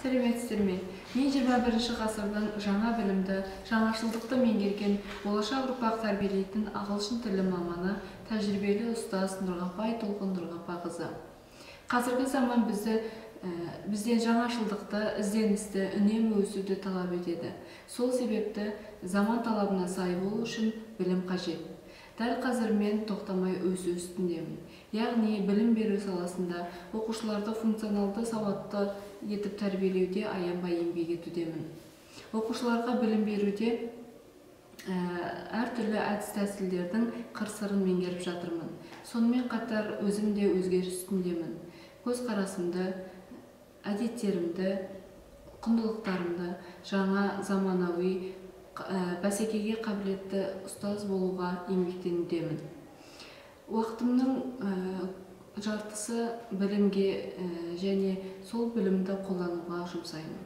Сәлеметсіздер ме? Мен 21 ғасырдың жаңа білімді, жаңашылдықты меңгерген, болашақ ұрпақ тәрбиелейтін ағылшын тілі маманы, тәжірибелі ұстаз Нұрғапа Айтолқын Нұрғапақызы. Қазіргі заман бізді бізден жаңашылдықты, ізденісті, үнемі өсуді талап етеді. Сол себепті заман талабына сай болу үшін білім қажет. Дәл қазір мен тоқтамай өсу үстіндемін. Яғни білім беру саласында оқушыларды функционалды сауатты етіп тәрбиелеуде аянбай еңбек етудемін. Оқушыларға білім беруде әртүрлі әдіс-тәсілдердің қыр-сырын меңгеріп жатырмын. Сонымен қатар өзім де өзгеріс үстіндемін. Көзқарасымды, әдеттерімді, құндылықтарымды жаңа заманауи бәсекеге қабілетті ұстаз болуға еңбектенудемін. Уақытымның жартысы білімге және сол білімді қолдануға жұмсаймын.